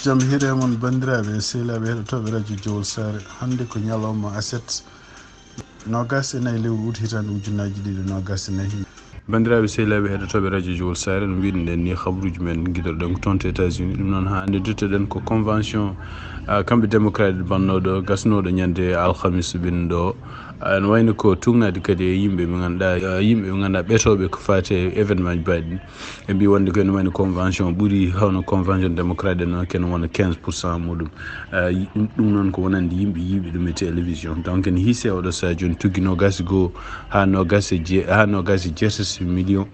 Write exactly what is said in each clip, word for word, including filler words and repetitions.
Jam hiire mon, banndiraaɓe e sehilaaɓe heɗotooɓe radio Jowol Saare. Hannde ko ñalawma aset, noogas e nayi lewru ut, hitaande ujunnaji ɗiɗi noogas e nayi. Banndiraaɓe sehilaaɓe heɗotooɓe radio Jowol Saare, no mbiɗen ni, habaruuji men gidoɗen ko toon to États-Unis. Ɗum noon, haa hannde duttoɗen ko convention, ah, kamɓe démocrate bannooɗo, gasnooɗo ñande alhamis ɓennuɗo. Ah, no wayno ko tuugnaade kadi e yimɓe ɓe ngannduɗaa, ah, yimɓe ɓe ngannduɗaa ɓeetooɓe ko faati e événement ji baɗɗi. Ɓe mbi wonde ko ene wayno convention ɓuri hawno convention démocrate en noon, ken wona quinze pour cent muɗum. Ah, yi-, ɗum, ɗum noon ko wonande yimɓe yiiɓe ɗum e télévision. Donc ene hiise oɗo saha jooni tuggi noogas e goo haa noogas e je-, haa noogas e jeetati million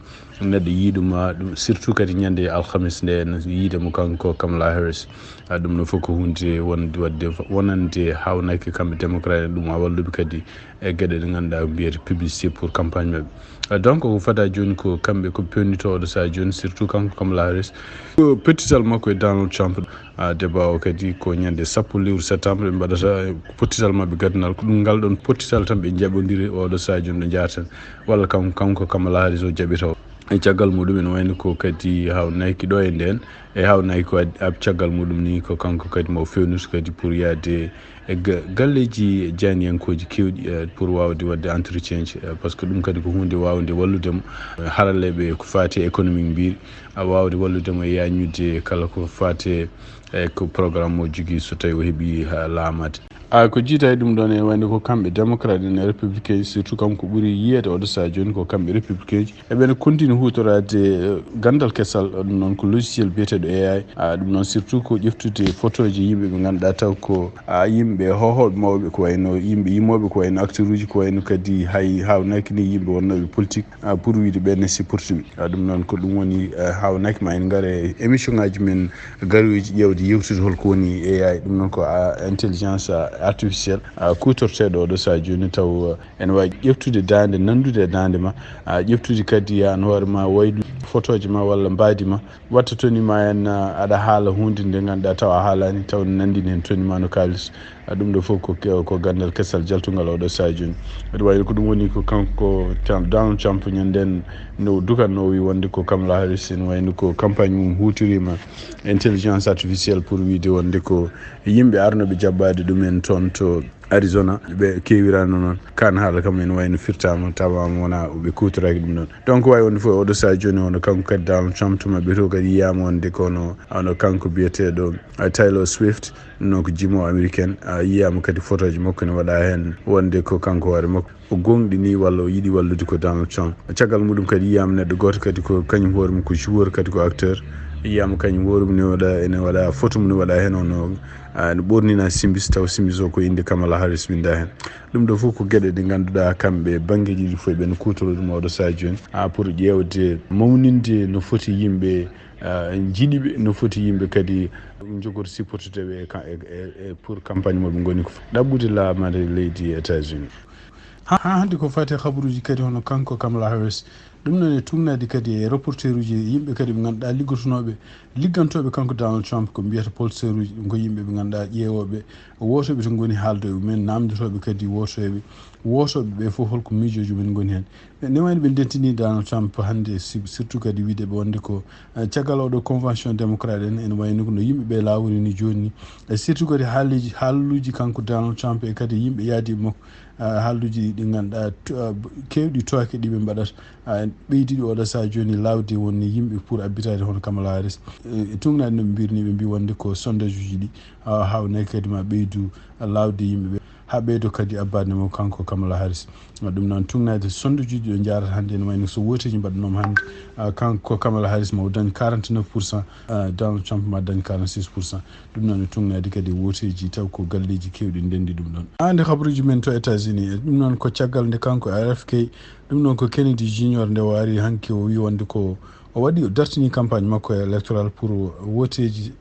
neɗɗo yii ɗum, ah, ɗum, surtout kadi ñande alhamis nde, ene yiide mo kanko Kamala Harris. Ah, ɗum no fof ko hunde wonde, waɗde, wonande hawnaki kamɓe démocrate en, ɗum a walluɓe kadi e geɗe ɗe ngannduɗaa ko mbiyete publicité pour campagne maɓɓe. Ah, donc ko fada jooni ko kamɓe ko pewnitooɗo saha jooni, surtout kanko Kamala Harris. Ko pettital makko e Donald Trump, ah, débat o kadi ko ñande sappo lewru septembre ɓe mbaɗata pottital maɓɓe gadinal. Ko ɗum ngal ɗon pottital tan ɓe njaɓondiri oɗo saha jooni ɗo njaarten. Walla kam, kanko Kamala Harris o jaɓita o. E caggal muɗum ene wayno ko kadi hawnaki ɗo e nden, e hawnaki ko ad-, ab caggal muɗum ni ko kanko kadi mo fewnata kadi pour yaade e ga-, galleeji jaaniyankooji keewɗi, eh, pour waawde waɗde entretien ji, eh, par ce que ɗum kadi ko huunde waawnde wallude mo, eh, haralleeɓe ko faati e économique mbiiri, a waawde wallude mo e yaañude kala ko faati e ko programme o jogii so tawi o heɓii, ha, laamaade. A ko jiita e ɗum ɗoon, e wayde ko kamɓe démocrate en e républicain ji, surtout kam ko ɓuri yiyeede oɗo saha jooni ko kamɓe républicain ji. Eɓe no continue huutoraade, eh, ganndal kesal, ɗum noon ko logiciel biyeteeɗo A I. Ah, ɗum noon surtout ko ƴeftude photoji yimɓe ɓe ngannduɗaa taw ko, ah, yimɓe hohooɓe mawɓe, ko wayno yimɓe yimooɓe, ko wayno acteur uji, ko wayno kadi hay hawnaki ni yimɓe wonnooɓe politique, ah, pour wiide ɓen ne supporte mi. Ah, ɗum noon ko ɗum woni, eh, hawnaki ma en ngare e émission ngaji men garooji ƴeewde yewtude holko woni A I. Ɗum noon ko, ah, intelligence, ah, artificielle, ah, kuutorteeɗo oɗo saha jooni taw, ah, ene waawi ƴeftude daande, nanndude e daande ma, a ƴeftude kadi an hoore ma, waylu photoji ma walla mbaadi ma, watta toni ma en, a, aɗa haala huunde nde ngannduɗaa taw a haalaani, taw ne nanndini heen toni ma no kaalis. A, ɗum ɗo fof ko ke-, ko ganndal kesal jaltungal oɗo saha jooni. Aɗa waawi ko ɗum woni ko kanko Trump, Donald Trump ñanden no dukanno o wi wonde ko Kamala Harris, ene wayno ko campagne mum huutoriima intelligence artificielle pour wiide wonde ko yimɓe arnooɓe jaɓɓaade ɗum en toon to Arizona, ɓe keewiraano noon. Kaan haala kam ene wayno firtaama, tawaama wona ɓe kuutoraaki ɗum ɗoon. Donc, waawi wonde fof oɗo saha jooni, hono kanko kadi Donald Trump, to maɓɓe to kadi yiyaama wonde ko hono, hono kanko biyeteeɗo, ah, Taylor Swift, noon ko jimoowo américain, ah, yiyaama kadi photoji makko ne waɗa heen wonde ko kanko hoore makko o goongɗini walla o yiɗi wallude ko Donald Trump. Caggal muɗum kadi yiyaama neɗɗo gooto kadi ko kañum hoore mum ko joueur kadi ko acteur. Yiyaama kañum hoore mum ne waɗa, ene waɗa photo mum ne waɗa heen hono, ah, no ɓornina simbis, taw simbis o ko innde Kamala Harris winnda heen. Ɗum ɗo fof ko geɗe ɗe ngannduɗaa kamɓe banngeeji ɗi fof ɓe no kuutoroo ɗum oɗo saha jooni, ah, pour ƴeewde mawninde no foti yimɓe, ah, njiɗi ɓe, no foti yimɓe kadi njogor supportude ɓe e ka-, e, e, e pour campagne mo ɓe ngoni ko ɗaɓɓude laamaade leydi États-Unis. Ha, ha hannde ko faati e habaruuji kadi hono kanko Kamala Harris. Ɗum noon e tuugnaade kadi e reporteruuji, yimɓe kadi ɓe ngannduɗaa liggotonooɓe, liggantooɓe kanko Donald Trump, ko mbiyata pollsters uji, ɗum ko yimɓe ɓe ngannduɗaa ƴeewooɓe, wootooɓe to ngoni haalde e mumen, naamndotooɓe kadi wootooɓe, wootooɓe ɓe fof holko miijooji mumen ngoni heen. Ne wayno ɓe ndentini Donald Trump hannde, si-, surtout kadi wiide ɓe wonde ko, eh, caggal oɗo convention démocrate en, ene wayno ko no yimɓe ɓe laawori ni jooni ni. E surtout kadi haaliji, haaluuji kanko Donald Trump e kadi yimɓe yaadi makko, ah, haaluuji ɗi ngannduɗaa to-, ah, keewɗi tooke ɗi ɓe mbaɗata. Ah, ɓeydi ɗi oɗo saha jooni laawde wonni yimɓe pour abbitaade hono Kamala Harris. Eh, e tuugnaade no ɓe mbirni, ɓe mbi wonde ko sondage uji ɗi, ah, hawnaki kadi ma ɓeydu laawde yimɓe ɓe. Haa ɓeydo kadi abbaade mo kanko Kamala Harris. Ah, ɗum noon tuugnaade sondage uji ɗo njaarata hannde ene wayno so wooteeji mbaɗanooma hannde, ah, kanko Kamala Harris ma o dañ quarante-neuf pour cent, ah, Donald Trump ma dañ quarante-six pour cent. Ɗum noon e tuugnaade kadi e wooteeji taw ko galleeji keewɗi ndenndi ɗum ɗoon. Haa nde habaruuji men to États-Unis, e ɗum noon ko caggal nde kanko R F K, ɗum noon ko Kennedy Junior nde o ari hanki o wi wonde ko o waɗi, o dartini campagne makko électoral pour wooteeji,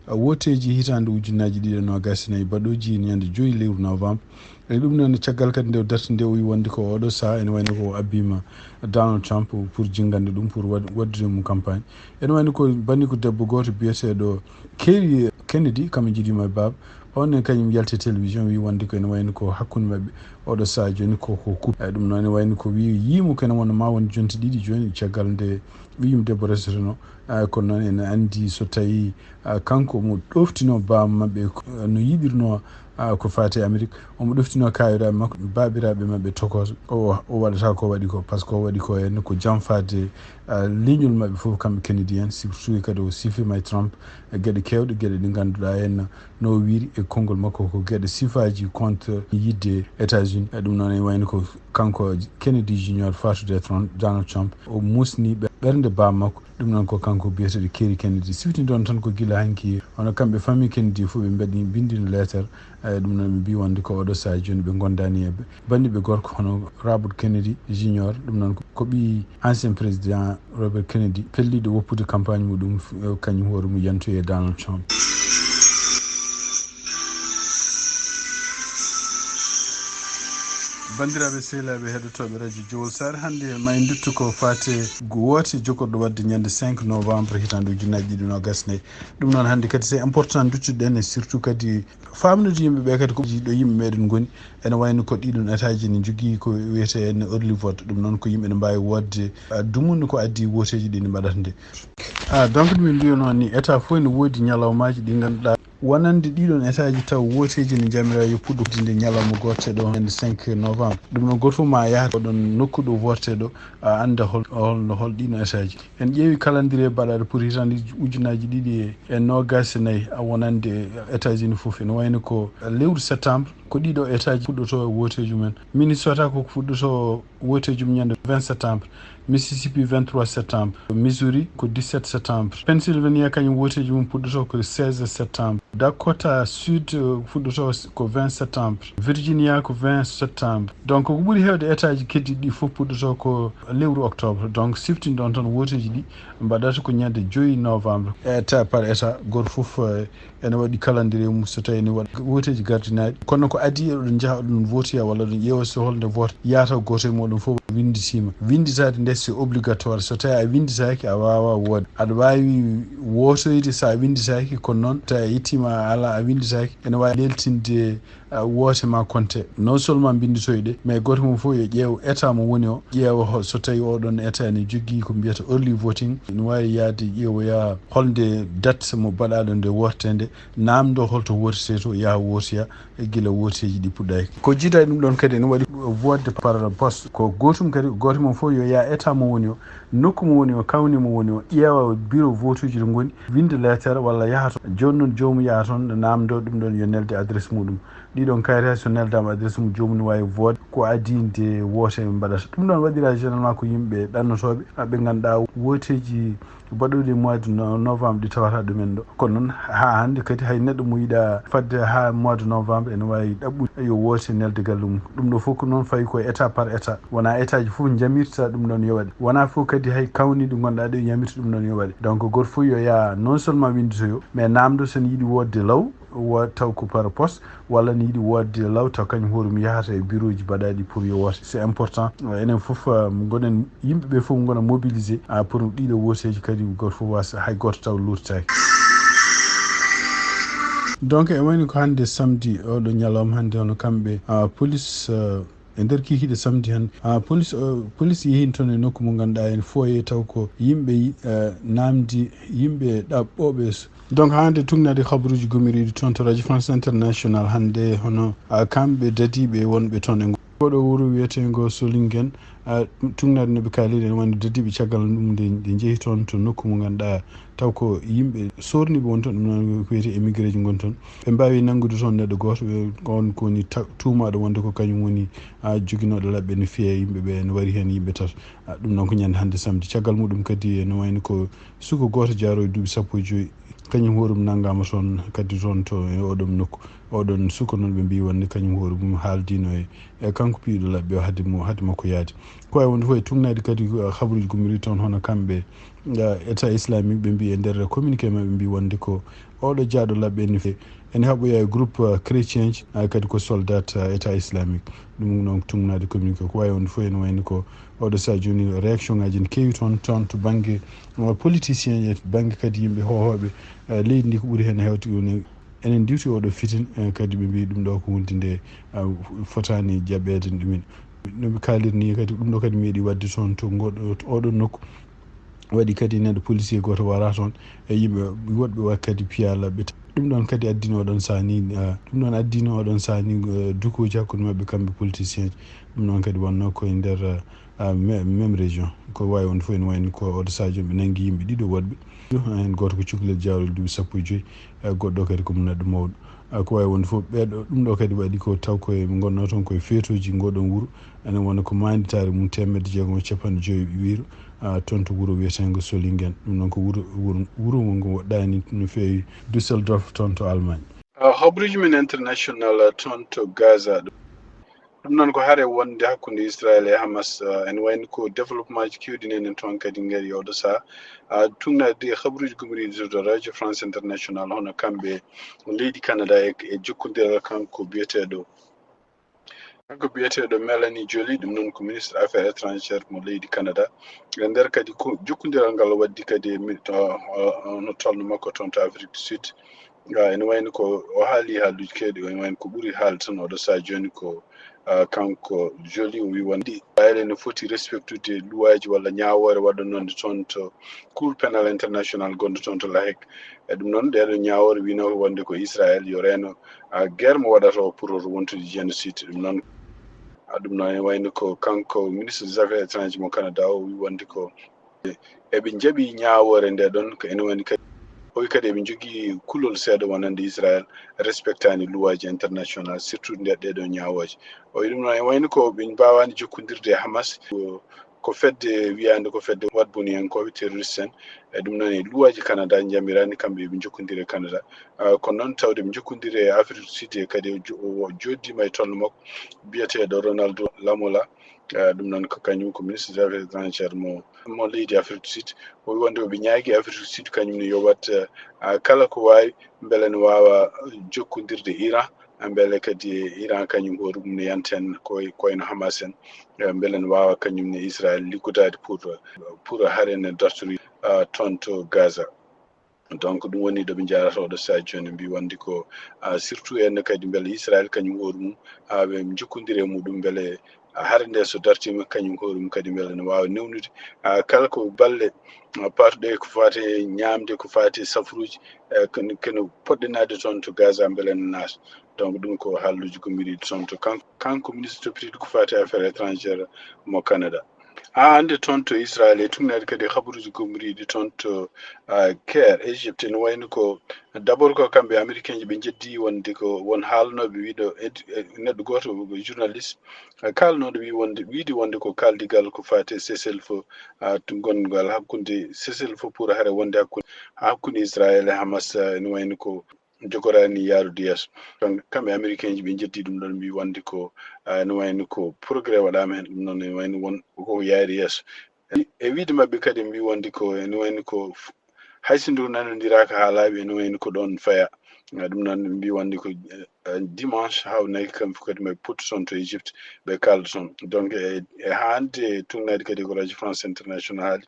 wooteeji hitaande ujunnaaji ɗiɗi e noogaas e nayi baɗooji ñande joyi lewru novembre. E ɗum noon, caggal kadi nde o darti nde, o wi wonde ko oɗo saha ene wayno ko o abbiima Donald Trump pour jinngande ɗum, pour wad-, waɗdude mum campagne. Ene wayno ko banndiko debbo gooto biyeteeɗo Kerry Kennedy, kam e jiidiima e baaba, On ne kañum yalti télévision, wi wonde ko ene wayno ko hakkunde maɓɓe oɗo saha jooni ko, ko couple. Eh, ɗum noon ene wayno ko wi yiimo ko ene wona ma won jonte ɗiɗi jooni caggal nde ɓiyum debbo resetono. Eh, kono noon ene anndi so tawi, eh, kanko omo ɗoftino baaba maɓɓe ko, eh, no yiɗirno, eh, ko faati e Amérique, omo ɗoftino kayiraaɓe makko, baabiraaɓe maɓɓe tokooso. O, o waɗata ko waɗi ko, par ce que o waɗi ko henna ko janfaade, eh, leñol maɓɓe fof kamɓe Kennedy en, surtout kadi o sifima e Trump, e geɗe keewɗe, geɗe ɗe ngannduɗaa henna no o wiiri e konngol makko ko geɗe sifaaji contre yiɗde États-Unis. E ɗum noon ene wayno ko kanko Kennedy Junior faatude e Trump, Donald Trump, o musni ɓe-, ɓernde baaba makko. Ɗum noon ko kanko biyeteeɗo Kerry Kennedy. Siftinde on tan ko gila hanki, hono kamɓe famille Kennedy fof ɓe mbaɗi, mbinndino leetar. E ɗum noon ɓe mbii wonde ko oɗo saha jooni ɓe ngondaani e banndum gorko hono Robert Kennedy Junior. Ɗum noon ko, ko ɓii ancien président Robert Kennedy, pelliiɗo woppude campagne muɗum, f-, kañum hoore mum yantoyi e Donald Trump. Banndiraaɓe sehilaaɓe heɗotooɓe radio Jowol Saare, hannde ma en nduttu ko faate woote jogorɗo waɗde ñande cinq novembre hitaande ujunnaaji ɗiɗi noogas nayi. Ɗum noon hannde kadi c'est important nduttuɗen e surtout kadi faamnude yimɓe ɓe kadi ko ɗo yimɓe meɗen ngoni. Ene wayno ko ɗiɗon état ji ne njogii ko wiyetee en early vote. Ɗum noon ko yimɓe ne mbaawi wootde, ah, dumunde ko addi wooteeji ɗi ne mbaɗata nde. Ah, donc ɗum en mbiyano ni état fof ne woodi ñalawmaaji ɗi ngannduɗaa wonande ɗiɗon état ji taw wooteeji ne njamira yo puɗɗo nde ñalawma gooto ɗo, ñande cinq novembre. Ɗum noon gooto fof ma yahat oɗon nokku ɗo vote ɗo, a annda hol, hol, hol ɗiɗon état ji. En ƴeewi calendrier baɗaɗo pour hitaande ujunnaaji ɗiɗi e noogas e nayi, a wonande États-Unis fof. Ene wayno ko lewru septembre, ko ɗiɗo état ji puɗɗoto wooteeji mumen. Minnesota ko fuɗɗoto wooteeji mum ñande vingt septembre. Mississippi vingt-trois septembre. Missouri ko dix-sept septembre. Pennsylvania kañum wooteeji mum puɗɗoto ko seize septembre. Dakota Sud, eh, fuɗɗoto s-, ko vingt septembre. Virginia ko vingt septembre. Donc, ko ɓuri heewde état ji keddiiɗi ɗi fof puɗɗoto ko lewru octobre. Donc, siftinde on tan wooteeji ɗi mbaɗata ko ñande joyi novembre. État par état, gooto fof, eh, ene waɗi calendrier mum so tawi ene waɗa wooteeji gardinaaɗi. Kono ko adii oɗon njaha oɗon vootoya walla oɗon ƴeewa so holnde vote yahata gooto e mooɗon fof winnditiima. Winnditaade nde c'est obligatoire. So tawi a winnditaaki a waawaa wootde. Aɗa waawi wootoyde so a winnditaaki, kono noon tawi a yettiima a alaa a winnditaaki, ene waawi leltinde, ah, woote ma konte. Non seulement mbinnditoy ɗe, mais gooto mum fof yo ƴeew état mo woni o, ƴeewa ho-, so tawi oɗon état ene jogii ko mbiyata early voting, ene waawi yahde ƴeewoya holnde date mo baɗaɗo nde wootete nde, naamndo holto wootetee to, yaha wootoya, e gila wooteeji ɗi puɗɗaaki. Ko jiidaa e ɗum ɗoon kadi ene waɗi vote par poste. Ko gootum kadi, gooto mum fof yo yaha état mo woni o, nokku mo woni o, county mo woni o, ƴeewa bureau votuuji ɗo ngoni, winnda leetere walla yaha toon. Jooni noon joomum yaha toon naamndo ɗum ɗoon yo nelde adresse muɗum. Ɗiɗon kayitaaji so neldaama adresse mum joomum ne waawi vote ko adii nde woote mbaɗata. Ɗum ɗoon waɗira généralement ko yimɓe ɗannotooɓe, ɓe ngannduɗaa wooteeji baɗuɗi e mois de no-, novembre ɗi tawata ɗumen ɗo. Kono noon, haa hannde kadi, hay neɗɗo mo yiɗa fadde haa mois de novembre, ene waawi ɗaɓɓude yo woote nelde galle mum. Ɗum ɗo fof ko noon fawi ko état par état. Wonaa état ji fof njamirta ɗum ɗoon yo waɗe. Wonaa fof kadi hay county ɗi ngonɗaa ɗe njamirta ɗum ɗoon yo waɗe. Donc, gooto fof yo yaha non seulement winnditoyo, mais naamndo so ene yiɗi wootde law, wa-, taw ko par poste, walla ne yiɗi wootde law, taw kañum hoore mum yahata e bureau ji baɗaaɗi pour yo woote. C'est important. Enen fof, ah, ngonen, yimɓe ɓe fof ngona mobilisé, ah, pour ɗiɗo wooteeji kadi gooto fof wasa, hay gooto taw luuttaki. Donc, e wayno ko hannde samedi, oɗo ñalawma hannde, hono kamɓe, ah, police, ah, e nder kikiiɗe samedi hannde, ah, police, ah, police yehin toon e nokku mo ngannduɗaa en foyer taw ko yimɓe yi-, ah, naamndi, yimɓe ɗaɓɓooɓe s-, Donc, haa hannde tugnaade kabaruuji gumiriiɗi toon to Radio France International hannde, hono, ah, kamɓe dadiiɓe wonɓe toon e ngo-, ngoɗo wuro wiyeteengo Solingen, ah, tugnaade no ɓe kaaliri en wonde dadiiɓe caggal ɗum nde, nde njehi toon to nokku mo ngannduɗaa taw ko yimɓe soorniiɓe woni toon, ɗum noon ko wiyetee émigré ji ngoni toon. Ɓe mbaawi nanngude toon neɗɗo gooto, ɓe, on ko woni ta-, tuumaaɗo wonde ko kañum woni, ah, joginooɗo laɓɓe ne fiya e yimɓe ɓe, ne wari heen yimɓe tato. Ah, ɗum noon ko ñande hannde samedi. Caggal muɗum kadi ene wayno ko suka gooto jaaroowo e duuɓi sappo e joy, kañum hoore mum nanngaama toon kadi toon to e oɗon nokku. Oɗon suka noon ɓe mbii wonde kañum hoore mum haaldiino e, e kanko piiɗo laɓɓe o hade mo, hade makko yaade. Ko wayi wonde fof e tugnaade kadi, eh, habaruuji gummoriiɗi toon hono kamɓe, eh, État islamique ɓe mbii e nder communiqué maɓɓe mbii wonde ko oɗo jaaɗo laɓɓe ene fe-, ene haɓɓoya e groupe, eh, chrétien ji, eh, kadi ko soldat, eh, État islamique. Ɗum noon tugnaade communiqué ko wayi wonde fof ene wayno ko oɗo saha jooni réaction ngaji ne keewi toon, toon to bannge, eh, politicien e bannge kadi yimɓe hohooɓe, eh, leydi ndi ko ɓuri heen heewde woni enen ndiwti oɗo fitin, eh, kadi ɓe mbi ɗum ɗo ko hunde nde, ah, fotaani jaɓeede ɗumen. No ɓe kaaliri ni kadi, ɗum ɗo kadi meeɗi waɗde toon to ngoɗo, to oɗo nokku. Waɗi kadi neɗɗo policier gooto wara toon, e yimɓe woɗɓe wa kadi piyala ɓe. Ɗum ɗon kadi addino oɗon sahni, ah, ɗum ɗon addino oɗon sahni, eh, dukuuji hakkunde maɓɓe kamɓe politicien ji. Ɗum ɗon kadi wonno koye nder, ah, me-, même région. Ko wawi wonde fof ene wayni ko oɗo Sadio ɓe nangi yimɓe ɗiɗo woɗɓe. Heen gooto ko cukalel jawrel duuɓi sappo e joyi, eh, goɗɗo kadi ko mo neɗɗo mawɗo. Ah, ko wawi wonde fof ɓeɗo, ɗum ɗo kadi waɗi ko taw koye ɓe ngonno toon koye feetoji ngoɗon wuuro. Ene wona ko manditaare mum teemedde jeegom e capanɗe joyi wiiro, ah, toon to wuro wiyetengo Solingen. Ɗum noon ko wuro, wuro, wuro ngo woɗɗani no feewi Düsseldorf toon to Allemagne. Ah, habruji men international, ah, toon to Gaza. Ɗum noon ko hare wonde hakkunde Israel e Hamas, ah, ene wayni ko développement ji kewɗi nenen toon kadi ngari oɗo saha. Ah, tunnade e habruji gumriɗi to Radio France International, hono kamɓe leydi Canada e, e jokkondiral kanko biyeteeɗo, kanko biyeteeɗo Melanie Joly, ɗum noon ko ministre affaires étrangères mo leydi Canada. E nder kadi ko jokkondiral ngal waddi kadi e mi-, to, o, o, no tolno makko toon to Afrique du Sud. Ah, ene wayni ko o haali haaluuji keewɗi, ene wayni ko ɓuri haalde tan oɗo saha jooni ko, ah, kanko Joly, o wi wonde Israel ene foti respectude luwaaji walla ñaawoore waɗannoonde toon to Cour pénal international gonɗo toon to La Haye. E ɗum noon, ɗeɗo ñaawoore wino wonde ko Israel yo reeno, ah, guerre mo waɗata o pour wontude génocide. Ɗum noon, ah, ɗum noon ene wayni ko kanko ministre des affaires étrangères mo Canada o wi wonde ko eɓe njaɓi ñaawoore nde ɗon, ko ene woni kadi, o wi kadi eɓe njogii kulol seeɗa wonande Israel respectani luwaaji international, surtout nde ɗeɗo ñaawooje. O wi ɗum noon, e wayno ko ɓe mbaawaani jokkondirde e Hamas, ko, ko fedde wiyaande ko fedde waɗboniyankooɓe terroriste en. E ɗum noon e luwaaji Canada njamirani kamɓe eɓe njokkondiri e Canada. Ah, kono noon tawde ɓe njokkondiri e Afrique du Sud e kadi o jo-, o jooɗdiima e tolno makko biyeteeɗo Ronaldo Lamola. Eh, ɗum noon ko kañum ko ministre des affaires étrangères mo, mo leydi Afrique du Sud. O wi wonde oɓe ñaagi Afrique du Sud kañum ne yo waɗ, eh, kala ko waawi mbele ne waawa jokkondirde Iran, mbele kadi Iran kañum hoore mum ne yanta heen koye, koye no Hamas en, eh, mbele ne waawa kañum ne Israel liggodaade pour, pour hare ne dartori, ah, toon to Gaza. Donc, ɗum woni ɗo ɓe njaarata oɗo saha jooni, mbi wonde ko, ah, surtout en kadi mbele Israel kañum hoore mum, ah, ɓe njokkondiri e muɗum mbele, ah, hare nde so dartiima kañum hoore mum kadi mbele ne waawa newnude, ah, kala ko balle, ah, paatuɗe ko faati e ñaamde, ko faati e safruuji, eh, kene, kene poɗɗe naatde toon to Gaza mbele ne naata. Donc, ɗum ko haalluuji gommiɗiiɗi toon to kanko, kanko ministre toppitiiɗo ko faati e affaires étrangères mo Canada. Haa hannde toon to Israel e tuugnaade kadi habaruuji gomriiɗi toon to, ah, Caire, Égypte, ene wayno ko d'abord ko kamɓe Américain ji ɓe njeddii wonde ko won haalnooɓe wiiɗo ed-, eh, neɗɗo gooto journaliste, eh, kaalnooɗo wii wonde, wiide wonde ko kaaldigal ko faati e cessez-le-feu, ah, to ngonngal hakkunde cessez-le-feu pour hare wonde hakkunde, hakkunde Israel e Hamas, ah, ene wayno ko jogoraani yaarude yeeso. Donc, kamɓe Américain ji ɓe njeddii ɗum ɗon, mbi wonde ko, ah, no wayno ko progrès waɗaama heen, ɗum noon ene wayno won ko yaari yeeso. E, e wiide maɓɓe kadi, mbi wonde ko ene wayno ko f-, hay so ndu nanondiraaka haalaaɓe, ene wayno ko ɗoon faya. Ah, ɗum noon mbi wonde ko, eh, eh, dimanche hawnaki kamɓe fof kadi maɓɓe pottu toon to Égypte, ɓe kaalda toon. Donc, e, e hannde tuugnaade kadi ko Radio France International haali,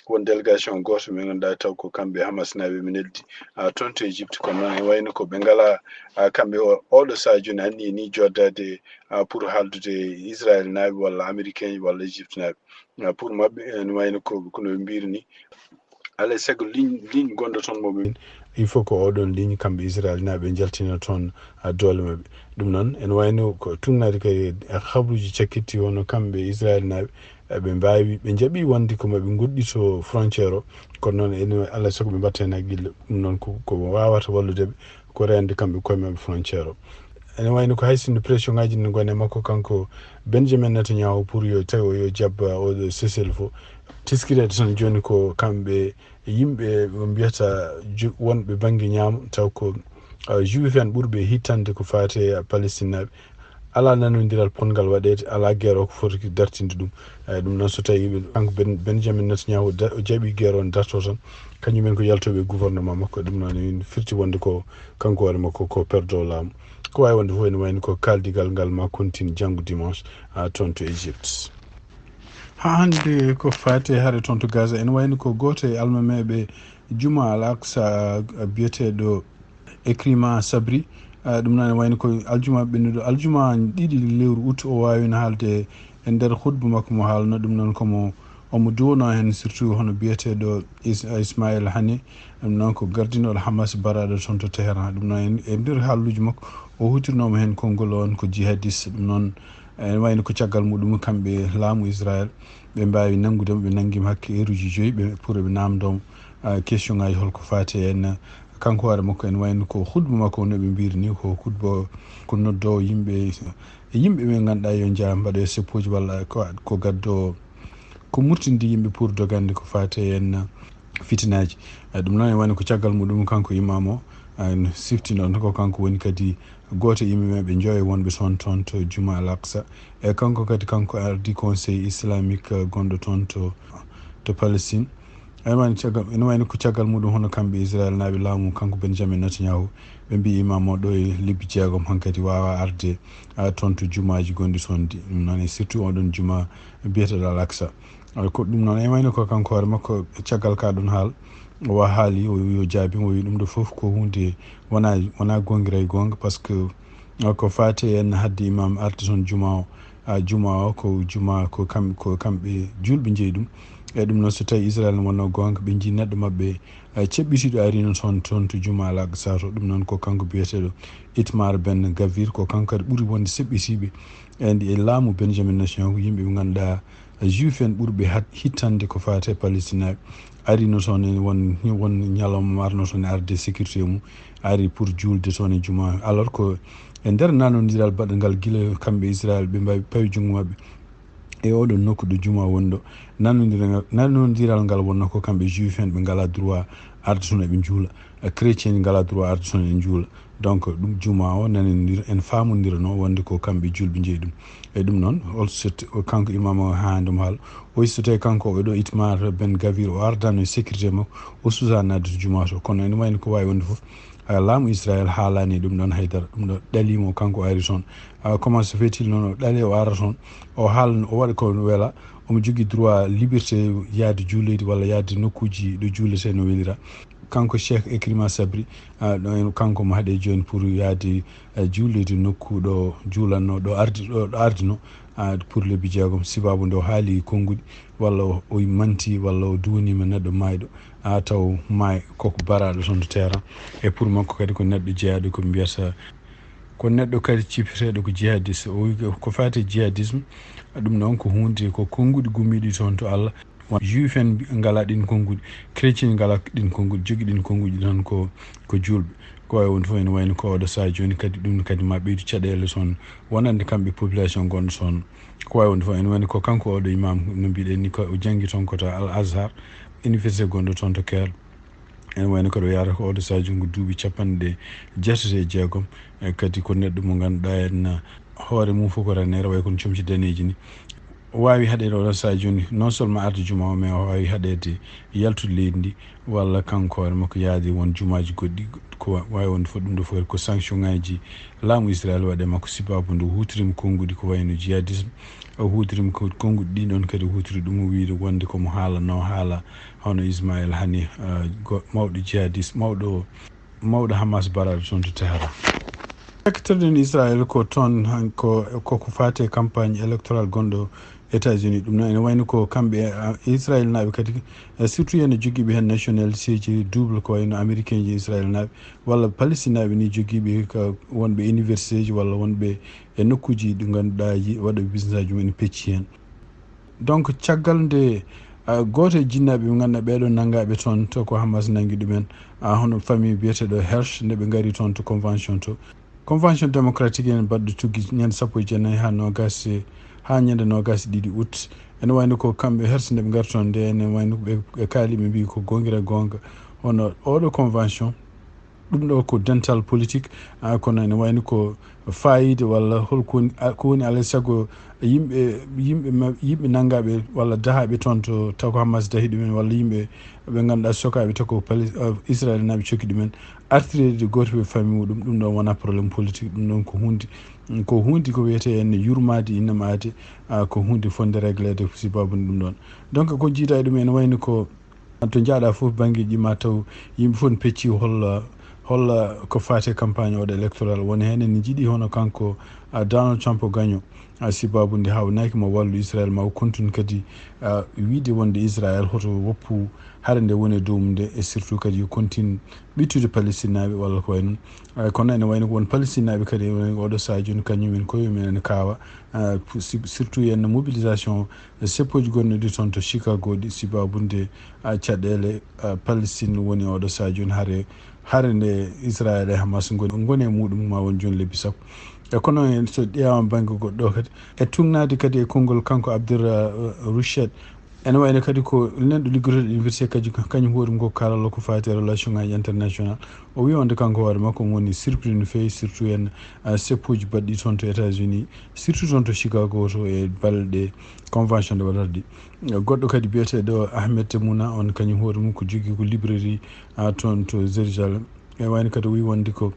won délégation gooto ɓe ngannduɗaa taw ko kamɓe Hamas naaɓe ɓe neldi, ah, toon to Égypte, kono noon e wayno ko ɓe ngalaa, ah, kamɓe o-, oɗo saha jooni anniye ni joddaade, ah, pour haaldude Israel naaɓe walla Américain walla Égypte naaɓe. Ah, pour maɓɓe ene wayno ko, kono ɓe mbiri ni, alay sago ligne, ligne gonɗo toon mo ɓe. Il faut ko oɗon ligne kamɓe Israel naaɓe njaltina toon, ah, doole maɓɓe. Ɗum noon ene wayno ko tuugnaade kadi e habaruuji cakkitti wonno kamɓe Israel naaɓe, eh, ɓe mbaawi, ɓe njaɓi wonde ko maɓe ngoɗɗito frontière o, kono noon ene alaa sago ɓe mbatta heen haqqille. Ɗum noon ko, ko waawata wallude ɓe, ko reende kamɓe koye maɓɓe frontière o. Ene wayno ko hay sinno pression ngaji ne ngoni e makko kanko Benjamin Netanyahu pour yo tawi o yo jabba o cessez-le-feu. Teskireede tan jooni ko kamɓe yimɓe ɓe mbiyata ju-, wonɓe bannge ñaamo taw ko, ah, juif en ɓurɓe hittande ko faati e Palestine naaɓe. Alaa nanondiral potngal waɗeede, alaa guerre o ko foti dartinde ɗum. Eh, ɗum noon so tawi ɓe, kanko Ben-, Benjamin Netanyahu da-, o jaɓi guerre on darto tan, kañum en ko yaltooɓe e gouvernement makko, ɗum noon ene firti wonde ko kanko hoore makko ko perdoowo laamu. Ko waawi wonde fof ene wayno ko kaaldigal ngal ma continue janngo dimanche, ah, toon to Égypte. Haa hannde ko faati e hare toon to Gaza, ene wayno ko gooto e almameeɓe Juma Al Aqsa, ah, biyeteeɗo Ekrima Sabri, ah, ɗum noon wayno ko aljuma ɓennuɗo, aljuma ɗiɗi lewru août, o waawino haalde e nder hutba makko mo haalno ɗum noon komo omo duwono heen surtout hono biyeteeɗo Is- Ismail Hani, ɗum noon ko gardinooɗo Hamas baraɗo toon to Teheran. Ɗum noon en- e nder haalluuji makko o hutirnooma heen konngol on ko jihadiste. Ɗum noon en wayno ko caggal muɗum kamɓe laamu Israel ɓe mbaawi nanngude mo, ɓe nanngi mo hakke heure uji joyi ɓe pour ɓe naamndoo mo, ah, question ngaji holko faati en. Kanko hoore makko en wayno ko hutba makko no ɓe mbiri ni ko hutba ko noddo yimɓe, yimɓe ɓe ngannduɗaa yo njaha mbaɗa seppoji walla ko, ko gaddo ko murtindi yimɓe pour dogande ko faati en fitinaji. Eh, ɗum noon en wayno ko caggal muɗum kanko imam o, en siftino ko kanko woni kadi gooto e yimɓe men ɓe joyo wonɓe toon toon to Juma Al Aqsa. E kanko kadi kanko ardi conseil islamique, eh, gonɗo toon to, to Palestine. Ene wayno caggal, ene wayno ko caggal muɗum hono kamɓe Israel naaɓe laamu kanko Benjamin Netanyahu ɓe mbi imam o ɗo e lebbi jeegom hankadi wawa arde, ah, toon to jumaaji gonɗi toon ɗi. Ɗum noon e surtout oɗon juma biyeteɗo Al Aqsa. Ah, ko ɗum noon ene wayno ko kanko hoore makko caggal ka ɗon haal o wa haali o wi o jaabi o wi ɗum ɗo fof ko hunde wona, wona gongira e gonga par ce que, ah, ko faati en hadde imam arde toon juma o, ah, juma o ko juma ko kam-, ko kamɓe julɓe jeeyi ɗum. E ɗum noon so tawi Israel ne wonno gonga ɓe jii neɗɗo maɓɓe, ah, ceɓɓitiɗo arino toon, toon to juma Al Aqsa to ɗum noon ko kanko biyeteɗo Itmar Ben Gavir ko kanko kadi ɓuri wonde seɓɓitiiɓe e ndi e laamu Benjamin Netanyahu yimɓe ɓe ngannduɗaa juif en ɓurɓe hat- hittande ko faati e palestinaaɓe arino toon e won, won ñalawma arno toon e arde sécurité mum ari pour juulde toon e juma alors que e nder nanondiral baɗangal gila kamɓe Israel ɓe mbawi pawi junngo maɓɓe e oɗo nokku ɗo juma woni ɗo. Nanondiral ngal, nanondiral ngal wonno ko kamɓe juif en ɓe ngala droit arde toon eɓe juula. Eh, chrétien ngala droit arde toon e juula. Donc ɗum juma o nanondir en famondirano wonde ko kamɓe julɓe jeeyi ɗum. E ɗum noon hol so t- o kanko imam o ha ɗum haal o so tawi kanko oɗo Itmar Ben Gavir o ardano e sécurité makko o susa nadde to juma to kono ene wayno ko wawi wonde fof, ah, laamu Israel haalani ɗum ɗon haydara ɗum ɗo ɗalimo kanko ari toon. Ah, comment se fait-il noon o ɗale o ara toon o haal o waɗa ko wela omo jogii droit liberté yaade juuleydi walla yaade nokkuuji ɗo juulete no welira. Kanko Cheikh Ekrima Sabri, ah, ɗo en kanko mo haɗe jooni pour yaade, ah, juuleydi nokku ɗo juulanno ɗo ardi ɗo, ɗo ardino, ah, pour lebbi jeegom sibabu nde o haali konnguɗi walla o, o manti walla o duwaniima neɗɗo maayɗo, ah, taw maay koko baraɗo toon to terrain e pour makko kadi ko neɗɗo jeyaɗo ko mbiyata ko neɗɗo kadi cippeteeɗo ko jihadiste o wi ko faati jihadisme. Ɗum noon ko hunde ko konnguɗi gummiɗi toon to Allah. Juif en ngala ɗin konnguɗi, chrétien ngala ɗin konnguɗi, jogi ɗin konnguɗi tan ko, ko julɓe. Ko wawi wonde fof ene wayno ko oɗo saha jooni kadi ɗum kadi ma ɓeydu caɗeele toon wonande kamɓe population gonɗo toon. Ko wawi wonde fof ene wayno ko kanko oɗo imam no mbiɗen ni ko o janngi toon ko to Al Azhar université gonɗo toon to Caire. Ene wayno ko ɗo yarata ko oɗo saha junngo duuɓi capanɗe jeetati e jeegom. E kadi ko neɗɗo mo ngannduɗaa en hoore mum fof ko raneere way kono comci daneeji ni. O waawi haɗeede oɗo saha jooni non seulement arde juma o mais o waawi haɗeede yaltude leydi ndi walla kanko hoore makko yaade won jumaaji goɗɗi ko wa- waawi wonde fof ɗum ɗo fof ko sanction ngaji laamu Israel waɗe makko sibabu nde o huutorima konnguɗi ko wayno jihadisme o huutorima ko konnguɗi ɗin ɗon kadi o huutori ɗum o wiide wonde komo haalano haala hono Ismail Hani, ah, go- mawɗo jihadiste, mawɗo, mawɗo Hamas baraɗo toon to Tehran. Sektirɗen Israel ko toon han- ko koko faati e campagne électorale gonɗo États-Unis. Ɗum noon ene wayno ko kamɓe, ah, Israel naaɓe kadi, eh, surtout ene jogiiɓe heen nationalité ji double ko wayno américain ji Israel naaɓe walla palestine naaɓe ni jogiiɓe ko wonɓe université ji walla wonɓe e nokkuuji ɗi ngannduɗaa yi- waɗa business aji mum ene pecci heen. Donc caggal nde, ah, gooto e jinnaaɓe ɓe ngannduɗaa ɓeeɗo nanngaaɓe toon to ko Hamas nanngi ɗumen, ah, hono famille biyeteeɗo Hersh nde ɓe ngari toon to convention to convention démocratique en baɗɗo tuggi ñande sappo e jeenayi haa noogas e haa ñande noogas e ɗiɗi août. Ene wayno ko kamɓe Hersh nde ɓe ngari toon nde ene wayno ɓe, ɓe kaali ɓe mbi ko goongira goonga hono oɗo convention ɗum ɗo ko dental politique, ah, kono ene wayno ko fayida walla holko woni, ah, ko woni alaa e sago yimɓe, yimɓe ma- yimɓe nanngaaɓe walla dahaaɓe toon to taw ko Hamas dahi ɗumen walla yimɓe ɓe ngannduɗaa sokaaɓe taw ko Pali- ah, Israel naaɓe cokki ɗumen artireede gooto fof e famille muɗum ɗum ɗon wonaa problème politique ɗum ɗon ko huunde ko huunde ko wiyetee en yurmaade innama aade, ah, ko huunde fotnde régleede sibabu ɗum ɗon donc ko jiidaa e ɗum ene wayno ko to njaaɗa fof banngeeji ma taw yimɓe fof ne pecci holla Holla ko faati e campagne oɗo électoral, woni heen ene jiɗi hono kanko, ah, Donald Trump o gaño. Ah, sibabu nde hawnaaki mo wallu Israel, ma o continue kadi, ah, wiide wonde Israel hoto woppu hare nde woni e dow mum nde, e surtout kadi yo continue ɓittude Palestinaaɓe walla ko wayi noon. Ah, kono ene wayno ko won Palestinaaɓe kadi ene wayno oɗo sahaa jooni kañum en koye mum ene kaawa, ah, pour-, si-, surtout e mobilisation seppooji gonɗi toon to Chicago ɗi, sibabu nde, ah, caɗeele, ah, Palestine woni oɗo sahaa jooni hare, hare nde Israel e Hamas ngoni, ngoni e muɗum ma won jooni lebbi sappo. E kono en so ƴeewaama bannge goɗɗo o kadi, e tuugnaade kadi e konngol kanko Abdur, ah, Rushed, ene wayno kadi ko neɗɗo liggotooɗo université kadi ko kañum hoore mum ko kaalalo ko faati e relation ngaji international. O wi wonde kanko hoore makko mo woni surpris no feewi, surtout en, ah, seppooji baɗɗi toon to États-Unis, surtout toon to Chicago to e balɗe convention nde waɗata ɗi. Goɗɗo kadi biyeteeɗo Ahmed Temouna, on kañum hoore mum ko jogii ko librairie, ah, toon to Jérusalem. E wayno kadi o wi wonde ko,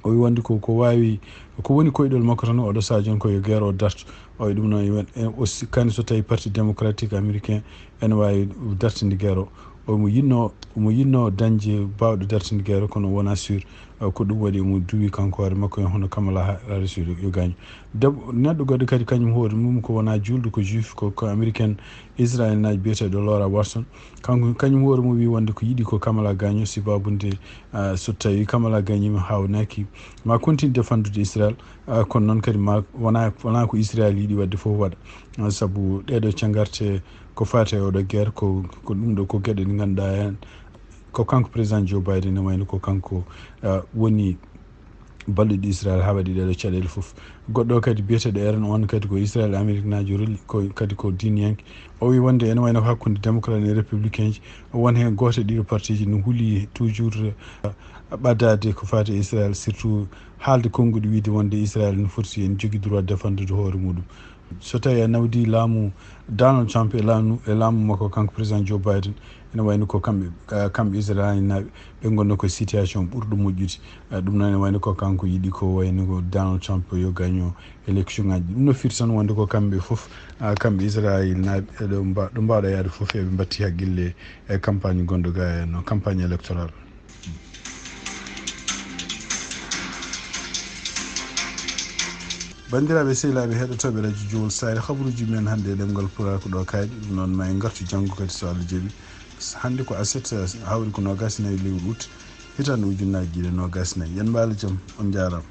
o wi wonde ko, ko waawi, ko woni koyɗol makko tan oɗo sahaa jooni ko yo guerre o darto. O wi ɗum noon, e wen-, e aussi kadi so tawi Parti Démocratique Américain ene waawi dartinde guerre o. Omo yiɗno, omo yiɗno dañde baawɗo dartinde guerre o, kono wonaa sûr. Eh, ko ɗum waɗi omo duwi kanko hoore makko en hono Kamala Ha-, Harris yo, yo gaañu. Debbo, neɗɗo goɗɗo kadi kañum hoore mum ko wonaa juulɗo, ko juif, ko, ko américaine, Israel naajo biyeteeɗo Laura Watson. Kanko, kañum hoore mum wi wonde ko yiɗi ko Kamala gaaño, sibabu nde, ah, so tawi Kamala gaañima hawnaaki, ma continue defandude Israel. Ah, kono noon kadi ma wona, wona ko Israel yiɗi waɗde fof waɗa. Ah, sabu ɗeɗo cangarte ko faati e oɗo guerre ko, ko ɗum ɗo ko geɗe ɗe ngannduɗaa heen ko kanko président Joe Biden ne wayno ko kanko, ah, woni balluɗo Israel haa waɗi ɗeɗo caɗeele fof. Goɗɗo o kadi biyeteeɗo Aaron, on kadi ko Israel Amérique naajo reli, ko kadi ko diiniyanke. O wi wonde ene wayno ko hakkunde démocrate e républicain ji, won heen gooto e ɗiɗo parti ji no huli toujours, ah, ɓaddaade ko faati e Israel, surtout haalde konnguɗi wiide wonde Israel no foti en jogii droit defandude hoore muɗum. So tawi a nawdi laamu Donald Trump e laamu, e laamu makko kanko président Joe Biden, ene wayno ko kamɓe, ah, kamɓe Israel naaɓe ɓe ngonno ko situation ɓurɗo moƴƴude. Ah, ɗum noon ene wayno ko kanko yiɗi ko wayno ko Donald Trump yo gaaño élection ngaji. Ɗum no firti tan wonde ko kamɓe fof, ah, kamɓe Israel naaɓe, e ɗo mba-, ɗo mbawɗa yaade fof eɓe mbatti haqqille e campagne gonɗo ga e no campagne électorale. Banndiraaɓe sehilaaɓe heɗotooɓe radio Jowol Saare, habaruuji men hannde e ɗemngal Pulaar ko ɗo kaaɗi. Ɗum noon ma en ngartu janngo kadi so Allah jaɓi. Hannde ko aset, hawri ko noogaas e nayi lewru août, hitaande ujunnaaji ɗiɗi e noogaas e nayi. Yen mbaalo jam, on njaaraama.